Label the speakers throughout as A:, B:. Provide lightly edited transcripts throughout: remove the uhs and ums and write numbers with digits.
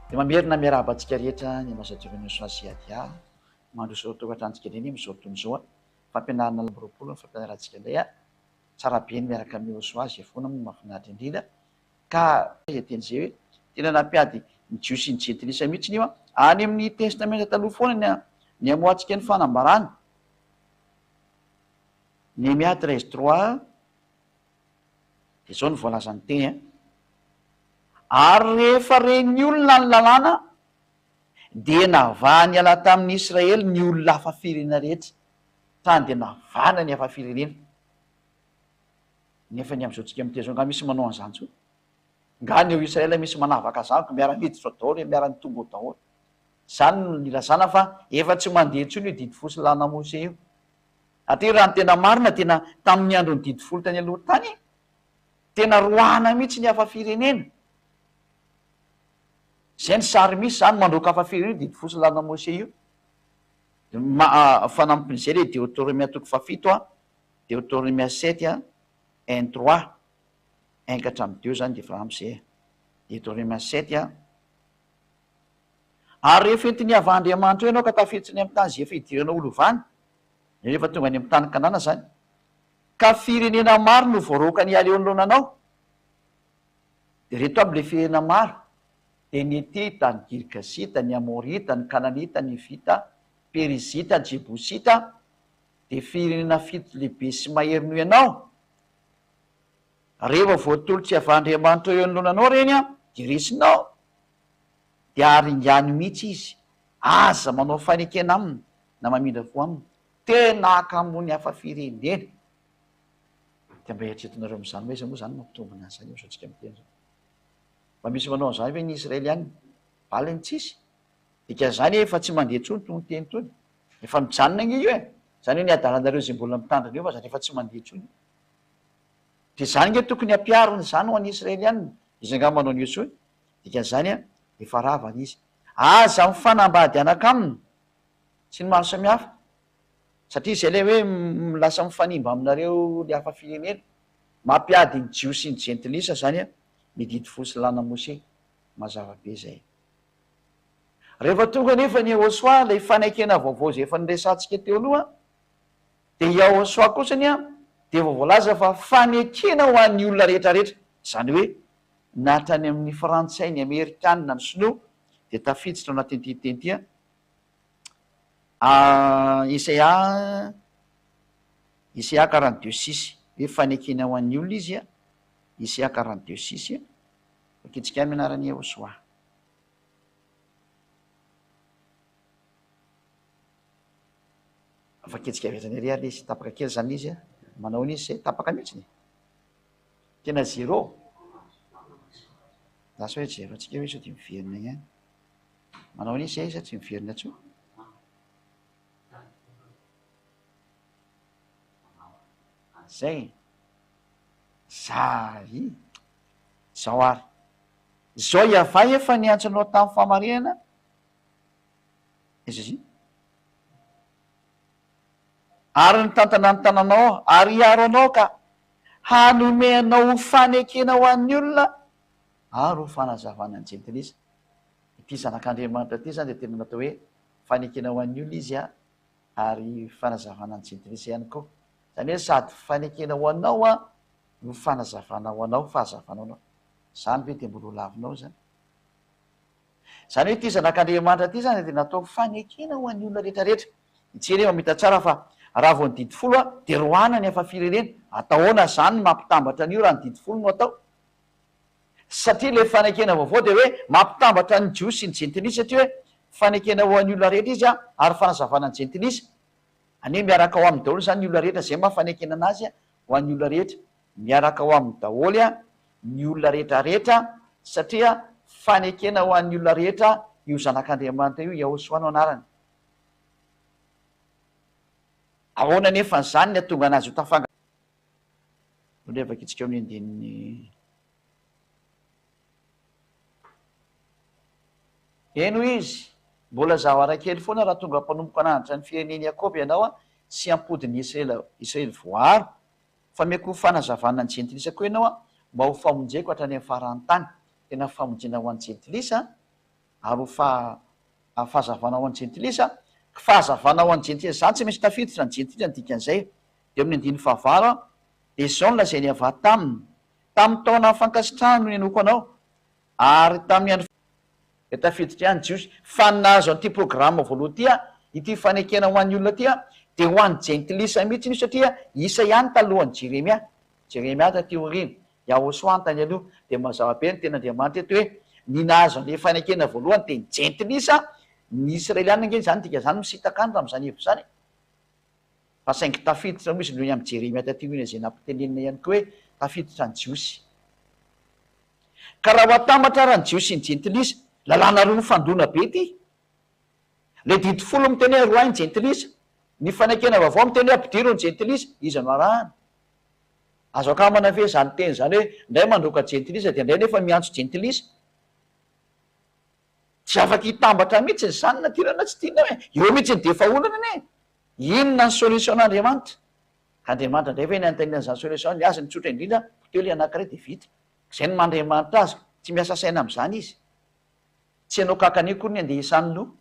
A: Dia mamerina miarahaba antsika rehetra ny Ambassadeur Inosoa sy Adia mandroso ireo tokantranontsika indray amin'izao fotoana izao. Fampianarana 22 ny fampianarantsika indray. Tsara be ny miaraka amin'i Inosoa izay foana moa no mahafinaritra indrindra. Ka izay teny izay hoe tena nampiady ny Jiosy sy ny Jentilisa mihitsy io. Any amin'ny Testamenta Taloha foana ny ny hamoahantsika ny fanambarana. Nehemia 13 trois dia izao no voalazan'ny teny an. Ary rehefa ren'ny olona ny lalàna, dia navahan'i Allah tamin'ny Israely ny olona hafa firenena rehetra. Tany dia navahana ny hafa firenena. Nefa ny amin'izao tsika miteny izao, nga misy manao an'izany intsony? Nga ny ao Israel misy manavaka izany ko miara-miditra ao daholo, miara-mitombo ao daholo. Izany no nilazana fa efa tsy mandeha intsony io didy folo sy lalàna Mose io. Satria raha ny tena marina tena tamin'ny andron'ny didy folo tany aloha tany, Tena roahana mihitsy ny hafa firenena. Zay ny sary misy zany mandroaka hafa firenena didy fo sy lalana Mose io. Fanampin'izay le Deotoromia toko fahafito a, Deotoromia sept a, un trois, un ka hatramin'ny deux zany de efa ampy zay e. Deotoromia sept a. Ary rehefa entin'i Yavah Andriamanitrao ianao ka tafiditra any amin'ny tany izay efa hidiranao ho lovany, rehefa tonga any amin'ny tany Kanana zany, Ka firenena maro no voaroaka niala eo anoloana anao. Dia ireto aby ilay firenena maro, dia ny Hetita, ny Girgasita, ny Amorita, ny Kananita, ny Hivita, Perizita, Jebosita, dia firenena fito lehibe sy mahery noho ianao. Rehefa voatolotr'i Yavah Andriamanitrao eo anoloana anao ireny, dia resinao, dia haringany mihitsy izy. Aza manao fanekena aminy na mamindra fo aminy. Tena hakamoan'ny hafa firenena. Dia mba eritreretinareo amin'izany hoe iza moa izany mampitombina an'izany eo izao tsika miteny izao. Mba misy manao an'izany ve ny Israeliana? Valiny tsisy. Dikan'izany efa tsy mandeha intsony itony teny itony. Efa mijanona ange io e. Izany hoe ny hadalanareo izay mbola mitandrina eo fa zany efa tsy mandeha intsony io. Dia izany ange tokony hampiharina izany ho an'ny Israeliana. Izy angaha manao an'io intsony? Dikan'izany efa rava izy. Aza mifanambady anaka aminy. Sy ny maro samihafa. Satria izay ilay hoe lasa mifanimba aminareo ny hafa firenena. Mampiady ny Jiosy sy ny Jentilisa izany ny didy folo sy lalàna Mose. Mazava be izay. Rehefa tonga anefa ny Yehosua, ilay fanekena vaovao izay efa niresahantsika teo aloha, dia i Yahosua kosany dia efa voalaza fa fanekena ho an'ny olona rehetra rehetra. Izany hoe na hatrany amin'ny Frantsay, ny Amerikanina, ny Sinoa dia tafiditra ao anatin'ity teny ity. Isaia, Isaia 42 six, hoe fanekena ho an'ny olona izy, Isaia 42 six, vakintsika amin'ny anaran'i Yehosua. Vakintsika avy hatrany ery ary izy, tapaka kely zany izy, manao an'izy zay, tapaka mihitsy. Tena zéro. Lasa hoe zéro antsika hoe sao dia miverina ihany. Manao an'iza izay sa tsy miverina intsony? Zay. Zay. Zao ary. Zao Yavah efa niantso anao tamin'ny fahamarinana. Iza izy? Ary nitantana ny tananao ary hiaro anao ka hanome anao ho fanekena ho an'ny olona ary ho fanazavana ny jentilisa. Ity Zanak'Andriamanitra ity izany dia tena natao hoe fanekena ho an'ny olona izy ary fanazavana ny jentilisa ihany koa. Izany hoe sady fanekena ho anao no fanazavana ho anao, fahazavana ho anao. Izany ve dia mbola ho lavinao izany? Izany hoe ity Zanak'Andriamanitra ity izany dia natao fanekena ho an'ny olona rehetra rehetra. Ity anie mamita tsara fa raha vao ny didy folo dia roahana ny hafa firenena. Atao ahoana izany ny mampitambatra an'io raha ny didy folo no atao? Satria ilay fanekena vaovao dia hoe mampitambatra ny Jiosy sy ny Jentilisa satria hoe fanekena ho an'ny olona rehetra izy ary fanazavana ny Jentilisa. Anie miaraka ao aminy daholo izany ny olona rehetra, izay maha fanekena anazy ho an'ny olona rehetra. Miaraka ao aminy daholo ny olona rehetra rehetra satria fanekena ho an'ny olona rehetra io Zanak'Andriamanitra io, Yahoshua no anarany. Ahoana anefa izany ny hahatonga anazy ho tafangana? Ndray vakintsika ao amin'ny andininy Eny hoy izy, mbola zavatra kely foana raha tonga mpanompoka hanandratra ny firenen'i Jakoba ianao sy hampody ny Israely Israely voaaro, fa ameko ho fanazavana ny jentilisa koa ianao mba ho famonjeko hatrany amin'ny faran'ny tany. Tena famonjena ho an'ny jentilisa. Ary ho fa, fahazavana ho an'ny jentilisa, fahazavana ho an'ny jentilisa, izany tsy maintsy tafiditra ny jentilisa ny dikan'izay. Dia amin'ny andininy fahavalo, dia izao no lazain'i Yavah taminy, Tamin'ny taona fankasitrahana no ninoako anao, ary tamin'ny andro. Dia tafiditra ihany Jiosy. Fa ny nahazo an'ity programa voalohany ity, ity fanekena ho an'ny olona ity, dia ho an'ny jentilisa mihitsy io, satria isa ihany talohan'i Jeremia. Jeremia taty aoriana, Yahosoa tany aloha. Dia mazava be ny tenin'Andriamanitra eto hoe, ny nahazo an'ilay fanekena voalohany dia ny jentilisa, ny Israeliana ange izany dikan'izany misintaka any raha amin'izany hevitra izany e. Fa saingy tafiditra moa izy noho ny amin'i Jeremia taty aoriana izay nampitenenina ihany koa hoe tafiditra ny Jiosy. Ka raha ho atambatra ara ny Jiosy sy ny Jentilisa, lalàna roa mifandona be ity. Ilay didy folo miteny hoe roahy ny Jentilisa, ny fanekena vaovao miteny hoe ampidiro ny Jentilisa, iza no arahana? Azo akamana ve izany teny izany hoe indray mandroaka Jentilisa dia indray nefa miantso Jentilisa? Tsy afaka hitambatra mihitsy izany na tianao na tsy tianao e! Eo mihitsy dia efa olana anie e! Inona ny solution-n'Andriamanitra? Ka Andriamanitra indray ve ny anontaniana an'izany solution, ny azy ny tsotra indrindra, poteho ilay anankiray dia vita. Izay no maha Andriamanitra azy, tsy miasa saina amin'izany izy. Tsy ianao kankana io akory ny andeha hisan'ny loha.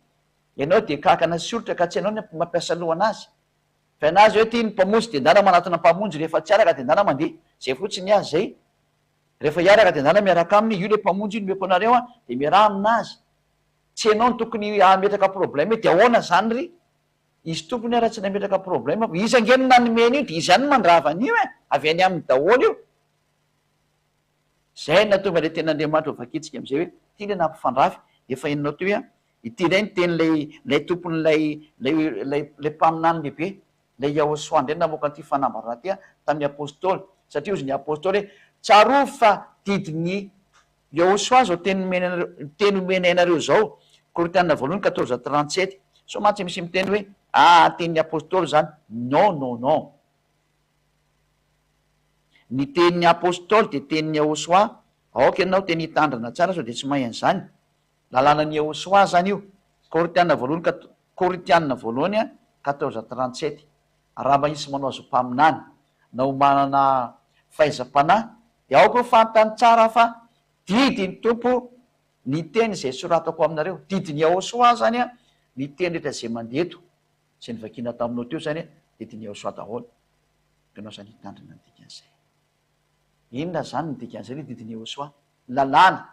A: Ianao dia kankana sy olitra ka tsy ianao ny mampiasa loha an'azy. Fa ian'azy hoe ity ny mpamonjy dia ndana manatona mpamonjy, rehefa tsy araka dia ndana mandeha. Izay fotsiny ny azy izay. Rehefa hiaraka dia ndana miaraka aminy, io ilay mpamonjy io nomeko anareo an, dia miaraha aminazy. Tsy ianao no tokony hametraka problème hoe dia ahoana izany ry? Izy tompony ara tsy nametraka problème fa izy ange no nanome an'io dia izy ihany no mandrava an'io e! Avy any aminy daholo io. Zay no nahatonga ilay tenin'Andriamanitra ho vakintsika amin'izay hoe ity ilay nampifandrafy, efa henonao teo hoe ity indray ny tenin'ilay ilay tompon'ilay ilay ilay ilay mpaminany lehibe, ilay Yahosoa indray namoaka an'ity fanambarana ity tamin'ny apostoly, satria hozy ny apostoly hoe tsarovy fa didin'ny Yahosoa izao teny nomeny anareo teny omenay anareo izao, Korintiana voalohany quatorze 37, sao mantsy misy miteny hoe ah tenin'ny apostoly izany, non non non. Ny tenin'ny Apostoly dia tenin'i Yahoshuah, aoka ianao teny hitandrina tsara sao dia tsy mahay an'izany. Lalànan'i Yahoshuah izany io. Korintiana voalohany kat Korintiana voalohany quatorze 37. Raha mba hisy manao azy ho mpaminany, na ho manana fahaizam-panahy, dia aoka ho fantany tsara fa didin'ny Tompo ny teny izay soratako aminareo. Didin'i Yahoshuah izany ny teny rehetra izay mandeha eto. Izay novakiana taminao teo izany dia diniho soa daholo. Ianao izany hitandrina ny dikan'izay. Inona izany ny dikan'izay ilay didin'i Yehosua? Lalàna.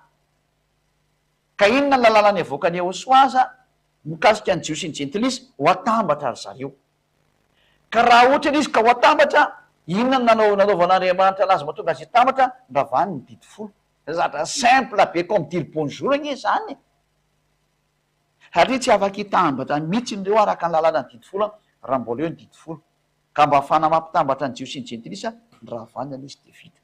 A: Ka inona ny lalàna niavoakan'i Yehosua aza mikasika ny Jiosy sy ny Jentilisa? Ho atambatra ry zareo. Ka raha ohatra ilay izy ka ho atambatra, inona no nanao nanaovan'Andriamanitra anazy mahatonga azy hitambatra? Noravany ny didy folo. Zavatra simple be comme dire bonjour ange izany e! Satria tsy afaka hitambatra mihitsy ireo araka ny lalànan'ny didy folo raha mbola eo ny didy folo. Ka mba ahafahana mampitambatra ny Jiosy sy ny Jentilisa, ny ravany aloha izy dia vita.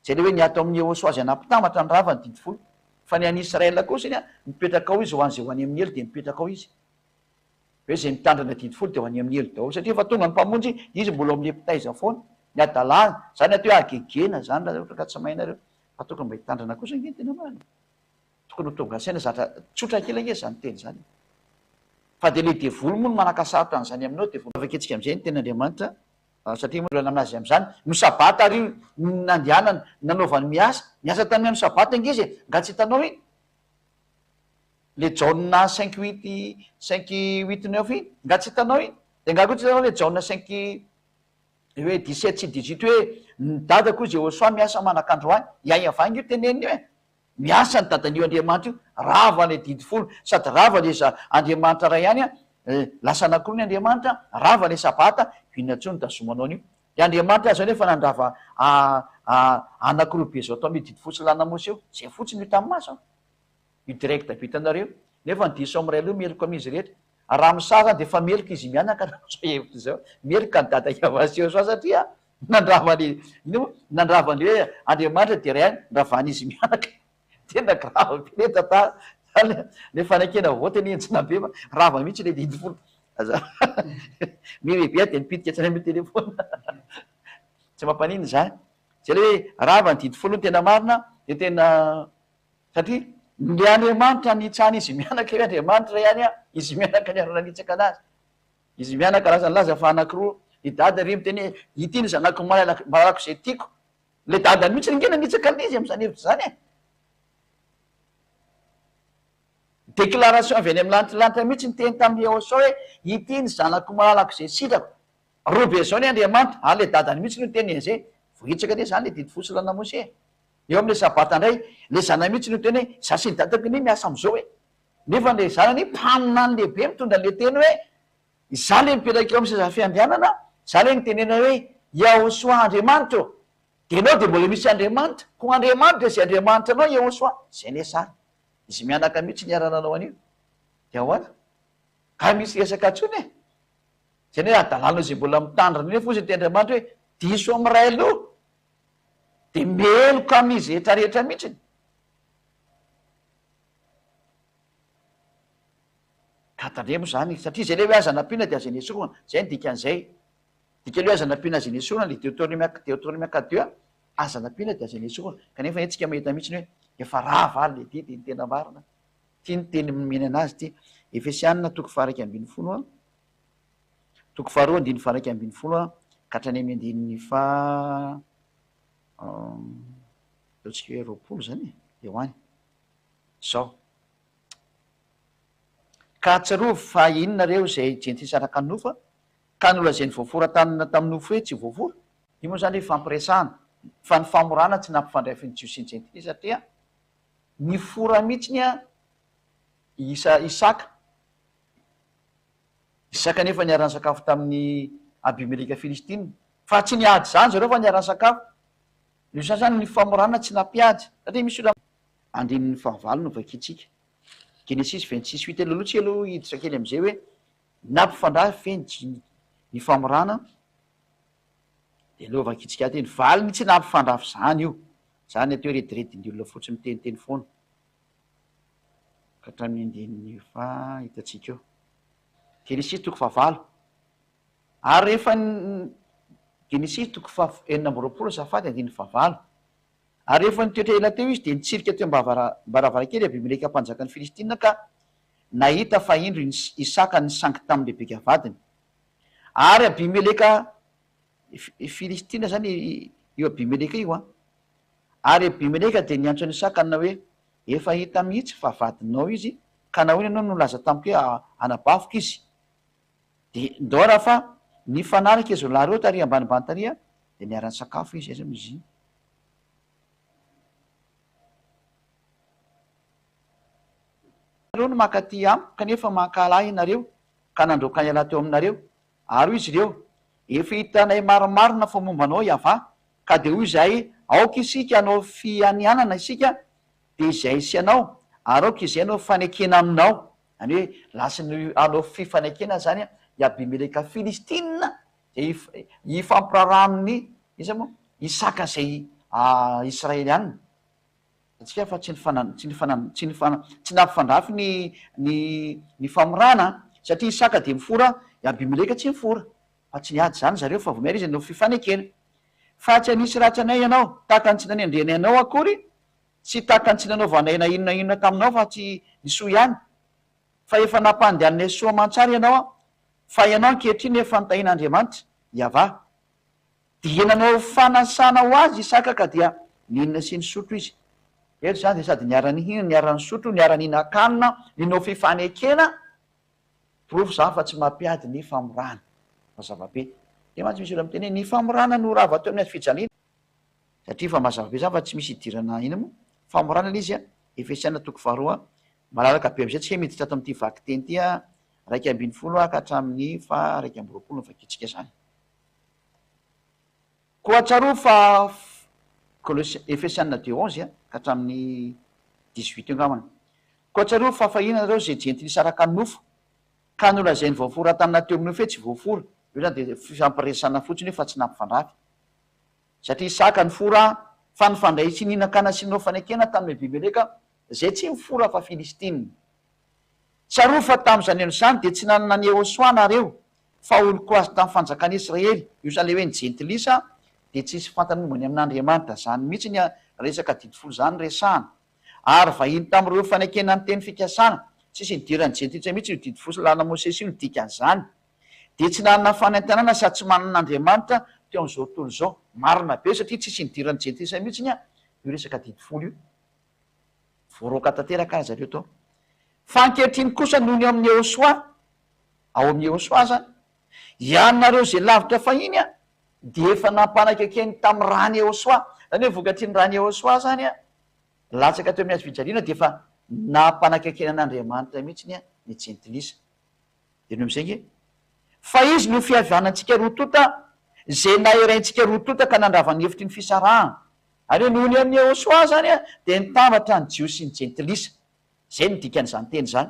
A: Izay ilay hoe ny ato amin'ny Yehosua izay nampitambatra ny rava ny didy folo. Fa ny an'i Israel kosa iny, mipetraka ao izy ho an'izay ho any amin'ny helo dia mipetraka ao izy. Hoe izay mitandrina didy folo dia ho any amin'ny helo daholo. Satria efa tonga ny Mpamonjy, izy mbola ao amin'ilay mpitaiza foana. Ny hadalana, izany atao hoe hagegena izany raha ohatra ka tsy mahay nareo. Fa tokony mba hitandrina kosa ange ny tena marina e. Tokony ho tonga saina zatra tsotra kely ange izany teny izany e. Fa dia ilay devoly moa no manakasarotra an'izany aminao dia vao vakintsika amin'izay ny tenin'Andriamanitra satria moa olana aminazy amin'izany no sabata ary io nandehanany nanaovany miasa, miasa tamin'ny andro sabata ange izy e, nga tsy hitanao iny? Le Jaona cinq huit cinq huit neuf iny, nga tsy hitanao iny? Dia nga koa tsy hitanao le Jaona cinq hoe dix-sept sy dix-huit hoe ny dadako hozy Yehosua miasa manak'androany, iaiavanga io teneniny io e. Miasa ny dadan'io Andriamanitra io, rava ilay didy folo, sady rava ilay za Andriamanitra ray ihany an, lasa anankiroa ny Andriamanitra, rava ilay sabata, inona intsony ny tazomanao an'io? Ilay Andriamanitra aza anefa nandrava anankiroa be zao tao amin'io didy folo sy lalàna Mosesy io, zay fotsiny io tamin'ny maso an! Io direct be hitanareo, nefa ny diso amin'ny ray aloha meloka amin'izy rehetra, raha misaha zany dia efa meloka izy mianaka raha zao hevitra izao, meloka ny dada Yavasio satria Nandrava ny, inona moa? Nandrava ny hoe Andriamanitra dia iray ihany, ndravan'izy mianaka. Tena grave be le tantara. Zany le fanekena vaovao tena henjana be fa rava mihitsy le didy folo. Aza mirehibe aho dia mipitika hatrany amin'ny téléphone. Tsy mampaninona izany. Zay le hoe rava ny didy folo ny tena marina dia tena satria le Andriamanitra nitsahan'izy mianaka hoe Andriamanitra iray ihany izy mianaka niara-nanitsaka anazy. Izy mianaka lasa nilaza fa anakiroa i dada ry miteny hoe ity ny zanako malalako izay tiako. Ilay dadany mihitsy ange nanitsaka an'izy amin'izany hevitra izany e! Déclaration avy any amin'ny lantilanty mihitsy niteny tamin'i Yehosua hoe, Ity ny zanako malalako izay sitrako. Roa be izao ny Andriamanitra, ary ilay dadany mihitsy no niteny an'izay. Voahitsaka anie izany ilay didy folo sy lalàna Mosesy e. Eo amin'ilay sabata indray, ilay zanany mihitsy no niteny hoe, Izaho sy ny dadako anie miasa amin'izao e. Nefa ilay zanany mpaminany lehibe mitondra an'ilay teny hoe, Izaho ilay mipetraka eo amin'ny seza fiandrianana, izaho ilay nitenena hoe, Yahoshuah Andriamanitra ô! Dia ianao dia mbola misy Andriamanitra, koa Andriamanitra izay Andriamanitra anao Yahoshuah, izay anie sary. Izy mianaka mihitsy niara-nanao an'io. Dia ahoana? Ka misy resaka intsony e! Izay anie hadalana izay mbola mitandrina io nefa hozy ny teny Andriamanitra hoe, diso amin'ny ray aloha, dia meloka amin'izy rehetra rehetra mihitsiny. Ka tandremo izany, satria izay ilay hoe aza nampiana dia aza nesorina, izay ny dikan'izay. Dikan'ilay hoe aza nampiana aza nesorina ilay Deuteronome Deuteronome quatre deux, aza nampiana dia aza nesorina. Kanefa anie tsika mahita mihitsy ny hoe efa rava ary ilay didy, ny tena marina. Ity ny teny nomena anazy ity. Efesianina toko faha-11 an, toko faharoa andininy faha-11 an, ka hatrany amin'ny andininy faha ataontsika hoe 20 izany e, eo any. Izao. Ka tsarovy fa inona ireo izay jentilisa araka ny nofo ka nolazainy voafora tanana tamin'ny nofo hoe tsy voafora? Io moa izany ifampiresahana, fa ny famorana tsy nampifandray ny Jiosy sy ny jentilisa satria nifora mihitsy i Isaka. Isaka anefa niara-nisakafo tamin'i Abimeleka Filistina. Fa tsy niady izany zareo fa niara-nisakafo. Noho izany izany ny famorana tsy nampiady satria misy olona. Andininy fahavalo no vakintsika. Genesisy 26 huit Aloha tsika aloha hiditra kely amin'izay hoe nampifandrafy ve ny ny famorana dia aleo vakintsika ato hoe ny valiny tsy nampifandrafy izany io. Izany atao hoe rediredin'ny olona fotsiny miteniteny foana. Ka hatramin'ny andininy faha hitantsika eo. Genesisy toko fahavalo. Ary rehefa Genesisy toko faha 26 azafady andininy fahavalo. Ary rehefa nitoetra ela teo izy, dia nitsirika teo am-baravarankely Abimeleka mpanjakan'ny Filistina ka nahita fa indro i Isaka nisangy tamin'i Rebeka vadiny. Ary Abimeleka, Filistina izany io Abimeleka io an. Ary Abimeleka dia niantso an'i Isaka nanao hoe, Efa hita mihitsy fa vadinao izy, ka nahoana ianao no nilaza tamiko hoe anabaviko izy? Dia ndao raha fa nifanaraka izy roalahy ireo tary ambanimbany tary dia niara-nisakafo izy, aiza moa izy iny? Nareo no mankaty amiko kanefa mankahala ahy ianareo ka nandroaka an'i Allah teo aminareo. Ary hoy izy ireo, Efa hitanay marimarina fa momba anao Yavah, ka dia hoy izahay, Aoka isika hanao fianianana isika, dia izahay sy ianao, ary aoka izay hanao fanekena aminao. Izany hoe lasa hanao fifanekena izany i Abimeleka Filistina, izay hifampiraharaha amin'i, iza moa? Isaka izay Israeliana. Hitantsika fa tsy nifana, tsy nifana, tsy nifana, tsy nampifandrafy ny, ny, ny famorana, satria Isaka dia mifora, i Abimeleka tsy mifora. Fa tsy niady izany zareo fa vao miha izy nanao fifanekena. Fa tsy hanisy ratsy anay ianao, tahaka ny tsy nanendrenay anao akory, Tsy tahaka ny tsy nanaovanay na inona inona taminao fa tsy ny soa ihany, fa efa nampandehaninay soa aman-tsara ianao, fa ianao ankehitriny efa notahian'Andriamanitra, Iavah. Dia nanao fanasana ho azy Isaka ka dia nihinana sy nisotro izy. Eto izany dia sady niara-nihinana, niara-nisotro, niara-nihinan-kanina, ninao fifanekena, porofo izany fa tsy mampiady ny famorana. Mazava be. Dia mantsy misy olona miteny hoe ny famorana no rava teo amin'ny hazo fijaliana. Satria efa mazava be zany fa tsy misy idirana ina moa famorana ilay izy a, Efesiana toko faharoa, malalaka be amizay tsika miditra ato amin'ity vakiteny ity a, 11 ka hatramin'ny faha 21 no vakintsika zany. Koa tsarovy fa Kolosia, Efesiana deux 11 ka hatramin'ny 18 eo angambany. Koa tsarovy fa fahiny ianareo izay jentilisa araka ny nofo, ka nolazainy voafora taminà teo amin'ny nofo hoe tsy voafora, io zany dia fifampiresahana fotsiny io fa tsy nampifandrafy. Satria Isaka nifora fa nifandray tsy nihinan-kanina sy nanao fanekena tamin'i Abimeleka, izay tsy nifora fa Filistina. Tsarovy fa tamin'izany andro izany dia tsy nanana an'i Yehosua nareo, fa olon-ko azy tamin'ny fanjakan'i Israely, io izany ilay hoe ny jentilisa dia tsisy fantany momba ny amin'Andriamanitra, izany mihitsy ny resaka didy folo izany resahana. Ary vahiny tamin'ireo fanekena ny teny fikasana, tsisy nidiran'ny jentilisa mihitsy io didy folo sy lalàna Mosesy io ny dikan'izany. Dia tsy nanana fanentanana sady tsy manana Andriamanitra teo amin'izao tontolo izao. Marina be satria tsisy nidiran'ny jentilisa mihitsy io resaka didy folo io. Voaroaka tanteraka ary zareo tao. Fa ankehitriny kosa nony ao amin'i Yehosua, ao amin'i Yehosua izany, ianareo izay lavitra fahiny an, dia efa nampanakaikeny tamin'ny ràn'i Yehosua. Izany hoe vokatry ny ràn'i Yehosua izany an, latsaka teo amin'ny hazo fijaliana dia efa nampanakaikeny an'Andriamanitra mihitsy ny jentilisa. Dia noho izay nge. Fa izy no fihavanantsika roa tonta, izay naheraintsika roa tonta ka nandrava ny efitry ny fisarahana. Ary hoe noho ny amin'i Yehosua izany dia nitambatra ny Jiosy sy ny Jentilisa. Izay no dikan'izany teny izany.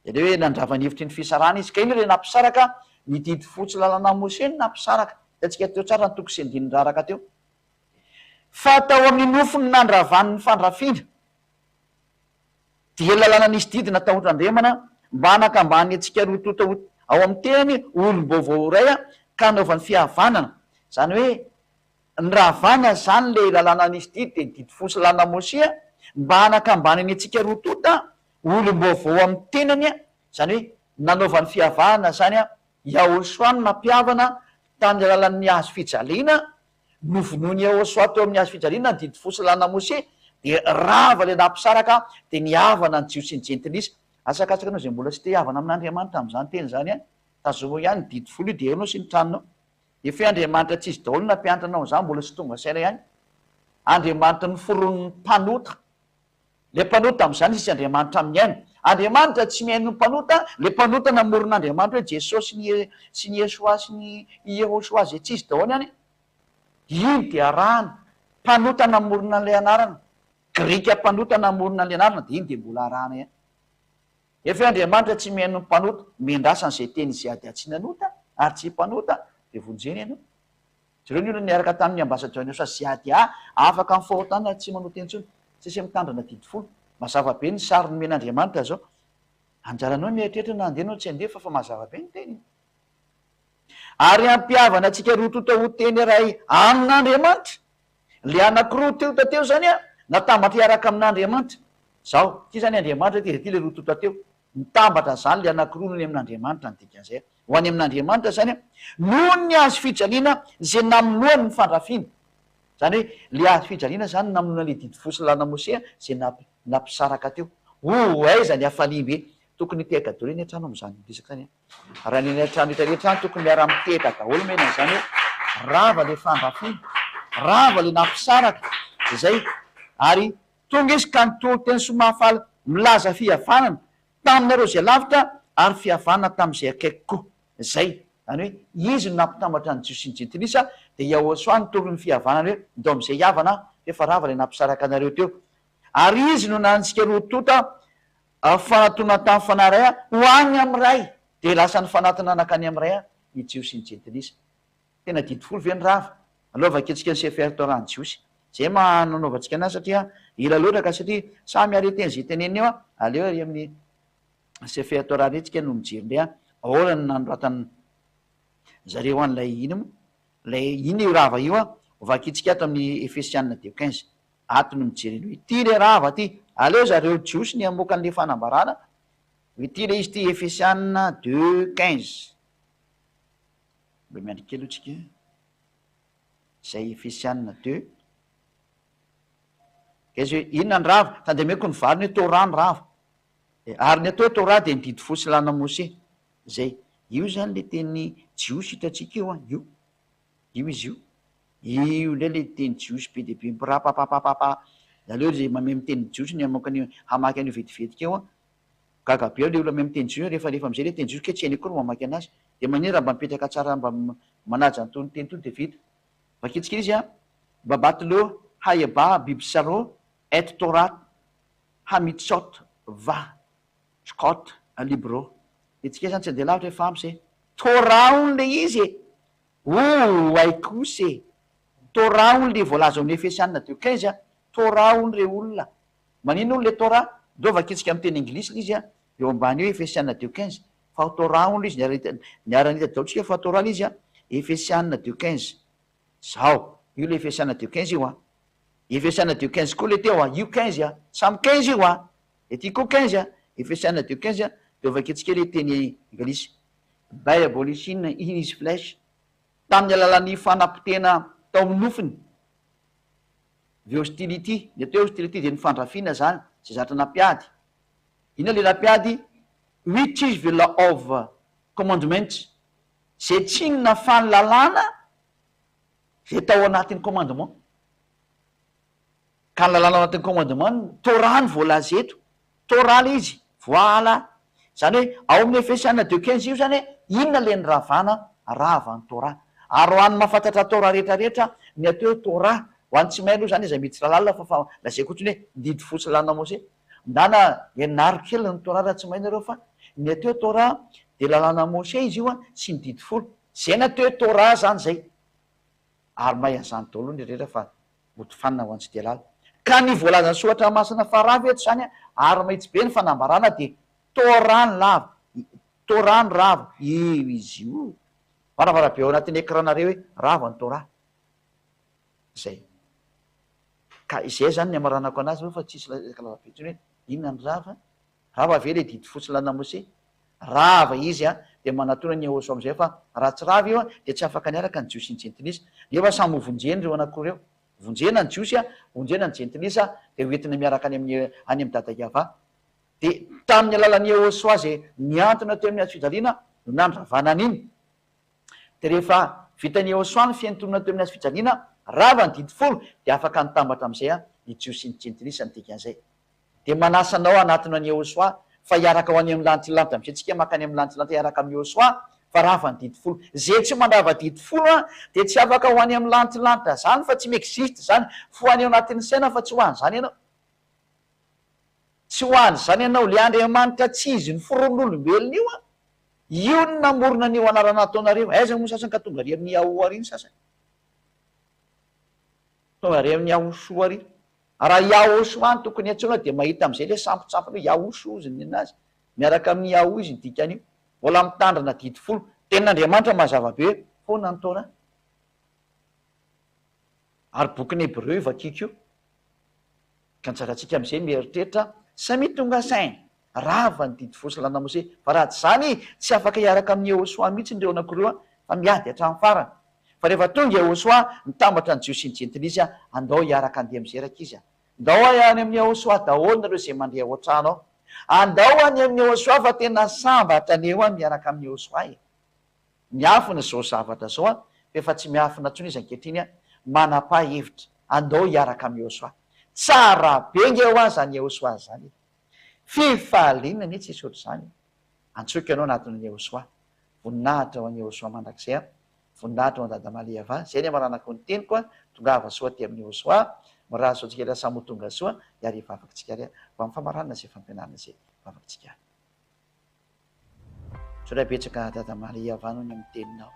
A: Dia ilay hoe nandrava ny efitry ny fisarahana izy. Ka inona ilay nampisaraka? Ny didy fotsy lalana Moshe no nampisaraka. Hitantsika teo tsara ny toko sy andininy raraka teo. Fa tao amin'ny nofony nandravany ny fandrafiana. Dia lalàna nisy didy natao hotandremana mba hanakambany antsika roa tonta ho ao amin'ny tenany ho olom-baovao iray ka hanaovany fihavanana. Izany hoe niravana izany ilay lalàna nisy didy dia ny didy folo sy lalàna Mosia mba hanakambanany antsika roa tonta ho olom-baovao amin'ny tenany, izany hoe nanaovany fihavanana izany Yahoshua no nampihavana tamin'ny alalan'ny hazo fijaliana Novonoin'i Yehosua teo amin'ny hazo fijaliana ny didy fo sy lalàna Mose, dia rava ilay nampisaraka, dia nihavana ny Jiosy sy ny Jentilisa. Asakatsaka anao izay mbola tsy te hihavana amin'Andriamanitra amin'izany teny izany an! Tazomo ihany ny didy folo io dia eo ianao sy ny tranonao. Efa hoe Andriamanitra tsy izy daholo no nampianatra anao an'izany, mbola tsy tonga saina ihany. Andriamanitra noforonin'ny mpanota. Ilay mpanota amin'izany izy tsy Andriamanitra mihaino. Andriamanitra tsy mihaino ny mpanota, ilay mpanota namoron'Andriamanitra hoe Jesosy ny sy ny Yeshua sy ny Yehoshua izay tsy izy daholo any, iny dia arahana. Mpanota namorona an'ilay anarana, Grika mpanota namorona an'ilay anarana dia iny dia mbola arahana ihany. Efa hoe Andriamanitra tsy mihaino ny mpanota, miandrasa an'izay teny izay ady tsy nanota ary tsy mpanota dia vonjena ianao. Jereo ny olona niaraka tamin'ny ambassadeur ny Sasiadia afaka amin'ny fahotana tsy manota intsony. Tsisy mitandrina didy folo. Mazava be ny sary nomen'Andriamanitra zao. Anjaranao ny mieritreritra na handeha nao tsy handeha fa fa mazava be ny teniny. Ary hampihavana antsika roa tonta ho teny iray amin'Andriamanitra. Le anakiroa tonta teo zany an, natambatra hiaraka amin'Andriamanitra. Zao, ity zany Andriamanitra ity, ity le roa tonta teo. Mitambatra zany le anakiroa no any amin'Andriamanitra ny dikan'izay. Ho any amin'Andriamanitra izany noho ny hazo fijaliana izay namonoany ny fandrafiana. Izany hoe ilay hazo fijaliana izany no namonoana ilay didy fo sy lalàna Mosea izay nampisaraka teo. Oh, aiza ny hafaliam-be! Tokony hitehaka daholo eny an-trano amin'izany resaka izany an! Raha ny eny an-trano rehetra rehetra any tokony miara-mitehaka daholo mena izany hoe rava ilay fandrafiana, rava ilay nampisaraka, izay. Ary tonga izy ka nitory teny soa mahafaly milaza fihavanana Taminareo izay lavitra ary fihavanana tamin'izay akaiky koa. Izay. Izany hoe, Izy no nampitambatra ny Jiosy sy ny Jentilisa, dia Yahoshuah nitory ny fihavanana hoe, Ndao amin'izay hihavana aho, f'efa rava ilay nampisaraka anareo teo. Ary Izy no nanitsika roa tonta fanatona tamin'ny Fanahy iray ho any amin'ny Ray. Dia lasa nifanatona nankany amin'ny Ray ny Jiosy sy ny Jentilisa. Tena didy folo ve ny rava? Aleo vakintsika ny Sefer Torah ny Jiosy. Zay maha nanaovantsika anazy satria ela loatra ka satria samy arrêter an'izay teneniny eo an, aleo ery amin'ny Sefer Torah indray tsika no mijery indray an, ahoana no nanoratan zareo an'ilay ina moa? Ilay ina io rava io an, vakintsika ato amin'ny Efesiana deux 15. Ato no mijery an'io. Ity ilay rava ity. Aleo zareo Jiosy ny hamoaka an'ilay fanambarana. Ity ilay izy ity Efesiana deux 15. Mba miandry kely aloha tsika zay Efesiana deux. Aiza hoe inona ny rava? Tandremeko ny valiny hoe Torah ny rava. Ary ny atao hoe Torah dia ny didy folo sy lalàna Mose. Zay. Io zany le teny jiosy hitantsika io an, io. Io izy io. Io indray le teny jiosy be dia be mipirapapapapa. Aleo zay mamehy miteny jiosy ny hamoaka an'io hamaky an'io vetivetika eo an. Gaga be aho le olona mahay miteny jiosy rehefa alefa amizay le teny jiosy kay tsy hainy akory mamaky anazy de manina raha mba mipetraka tsara mba manaja an'itony teny itony de vita. Vakintsika izy an, Babatlo hayeba bibsaro et Torah hamitsot va shkot libro. De tsika zany tsy andeha lavitra efa ampy zay. Torah hono le izy e! Ooh hay kosa e! Torah hono le voalaza ao amin'ny Efesiana deux 15 an, Torah hono re olona. Maninona hono le Torah? Ndao vakintsika amin'ny teny anglisy le izy an, eo ambany eo Efesiana deux 15. Fa Torah hono le izy, niara-nahita niara-nahita daholo tsika fa Torah le izy an, Efesiana deux 15. Zao, io le Efesiana deux 15 io an. Efesiana deux 15 koa le teo an, io 15 an, samy 15 io an. Ety koa 15 an, Efesiana deux 15 an, de vakintsika le teny anglisy. By abolition in his flesh, tamin'ny alalan'ny fanapotehana tao amin'ny nofony. The hostility, ny atao hoe hostility dia ny fandrafiana izany, izay zatra nampiady. Inona le nampiady? Which is the law of commandments? Zay tsy inona fa ny lalàna zay tao anatin'ny commandement. Ka ny lalàna ao anatin'ny commandement, Torah no voalaza eto. Torah le izy, voala. Zany hoe ao amin'ny Efesiana deux 15 io zany hoe inona le niravana? Rava ny Torah. Ary ho an'ny mahafantatra Torah rehetra rehetra, ny atao hoe Torah, ho an'ny tsy mahay aloha zany iza miditra lalina fa fa lazaiko fotsiny hoe ny didy fotsy lalàna Mose. Ndana ianaro kely ny Torah raha tsy mahay nareo fa ny atao hoe Torah dia lalàna Mose izy io an, sy ny didy folo. Zay ny atao hoe Torah zany zay. Ary mahay an'izany daholo ny rehetra fa mody fanina ho an'ny tsy dia lala. Ka ny voalazan'ny soratra masina fa rava eto izany ary mahitsy be ny fanambarana dia Torah ny lava, Torah ny rava, io izy io. Varavara be ao anatin'ny écran-nareo hoe rava ny Torah. Izay. Ka izay izany ny amaranako anazy aloha fa tsisy resaka lava be intsony hoe inona ny rava. Rava ve le didy fotsy lana Mose? Rava izy an, dia manatona ny Yehosua amizay fa raha tsy rava io an, dia tsy afaka niaraka ny Jiosy sy ny Jentilisa. Nefa samy ho vonjeny ireo anankiroa ireo. Vonjena ny Jiosy an, vonjena ny Jentilisa, dia ho entina miaraka any amin'ny any amin'i Dada Yavah. Dia tamin'ny alalan'i Yehosua izay nihantona teo amin'ny hazofijaliana no nandravana an'iny. Dia rehefa vitan'i Yehosua ny fiantonana teo amin'ny hazofijaliana, rava ny didy folo, dia afaka nitambatra amin'izay an, ny Jiosy sy ny Jentilisa ny dikan'izay. Dia manasa anao hanatona an'i Yehosua, fa hiaraka ho any amin'ny lantilanty amin'izay tsika mankany amin'ny lantilanty hiaraka amin'i Yehosua, fa rava ny didy folo. Ze tsy mandrava didy folo an, dia tsy afaka ho any amin'ny lantilanty zany fa tsy mi-existe zany, fo any ao anatin'ny saina fa tsy ho any zany ianao. Tsy ho any zany ianao, le Andriamanitra tsy izy noforonin'olombelona io an, io no namorona an'io anarana ataonareo, aiza moa ny sasany ka tonga ary amin'ny Yahoo ary ny sasany. Tonga ary amin'ny Yahoshua ary. Raha Yahoshua no tokony antsoina dia mahita amin'izay ilay sampontsampona hoe Yahoshua hozy ny nenazy. Miaraka amin'i Yahoo izy ny dikan'io. Mbola mitandrina didy folo. Tenin'Andriamanitra mazava be hoe foana ny Torah. Ary bokin'ny Hebreo io vakiko io. Ka anjarantsika amin'izay mieritreritra, samia tonga saina. Rava ny didy folo sy lalàna Mosesy. Fa raha tsy izany, tsy afaka hiaraka amin'i Yehosua mihitsy ireo anankiroa fa miady hatramin'ny farany. Fa rehefa tonga Yehosua, nitambatra ny Jiosy sy ny Jentilisa, andao hiaraka handeha amin'izay rankizy a! Ndao any amin'i Yehosua daholo nareo izay mandeha ao an-trano ao. Andao any amin'i Yehosua fa tena sambatra anie hoa miaraka amin'i Yehosua e! Miafina izao zavatra izao an, fa efa tsy miafina intsony izy ankehitriny an, manapaha hevitra, andao hiaraka amin'i Yehosua. Tsara be nge hoa izany Yehosua izany e! Fifaliana anie tsisy ohatr'izany e! Antsoiko ianao anatin'ny Yehosua. Voninahitra ho an'i Yehosua mandrakizay an! Voninahitra ho an'i Dada Maliava. Izay ny amaranako ny teniko an! Tongava soa aty amin'i Yehosua. Mirary soa antsika rehetra samy ho tonga soa ary hivavaka tsika ary ho amin'ny famaranana izay fampianarana izay vavaka tsika. Misaotra betsaka Dada Maliava noho ny amin'ny teninao.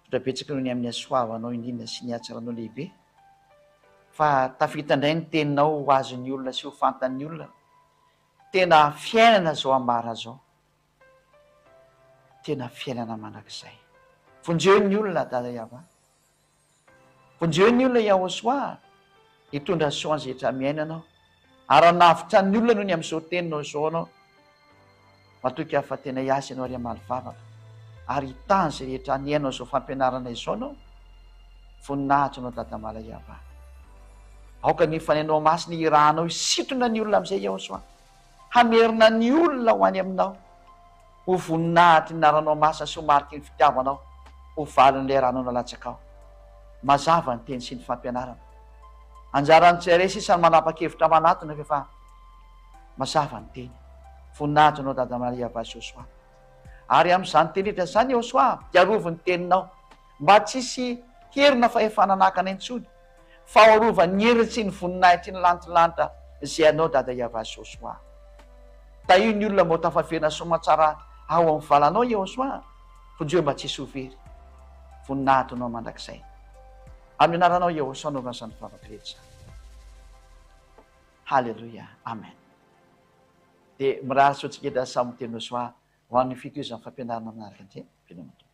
A: Misaotra betsaka noho ny amin'ny hasoavanao indrindra sy ny hatsaranao lehibe. Fa tafita indray ny teninao ho azon'ny olona sy ho fantan'ny olona. Tena fiainana izao ambara izao. Tena fiainana mandrakizay. Vonjeo ny olona Dada Yavah. Vonjeo ny olona Yahoshuah, hitondra soa an'izay rehetra miaina Anao, ary hanavotra ny olona noho ny amin'izao teninao izao Anao. Matoky aho fa tena hiasa Ianao ary hamaly vavaka, ary hitahy an'izay rehetra nihaino an'izao fampianarana izao Anao. Voninahitra Anao Dada Malaiava. Aoka ny Fanahinao Masina hirahanao hisintona ny olona amin'izay Yahoshuah. Hamerina ny olona ho any aminao, ho voninahitry ny anaranao masina sy ho mariky ny fitiavanao, ho valin'ilay ranao nalatsakao. Mazava ny teny sy ny fampianarana. Anjaran'ny tsirairay sisa ny manapa-kevitra manatona f'efa mazava ny teny. Voninahitra anao Dada Maria Vasosoa. Ary amin'izany teny rehetra izany Yehosua dia arovy ny teninao mba tsy hisy hery na fahefana hanakana intsony. Fa ho arovan'ny heriny sy ny voninahitry ny lantilanitra izay anao Dada Yavah Josoa. Tahio ny olona mba ho tafaverina soamantsara ao amin'ny valanao Yehosoa, vonjeo mba tsy hisy ho very. Voninahitra anao mandrakizay. Amin'ny anaranao Yehosoa anaovana izany vavaka rehetra izany. Haleloia. Amen. Dia mirary soa antsika eto samy miteny Josoa ho an'ny fitohizan'ny fampianarana manaraka indray. Veloma tompoko.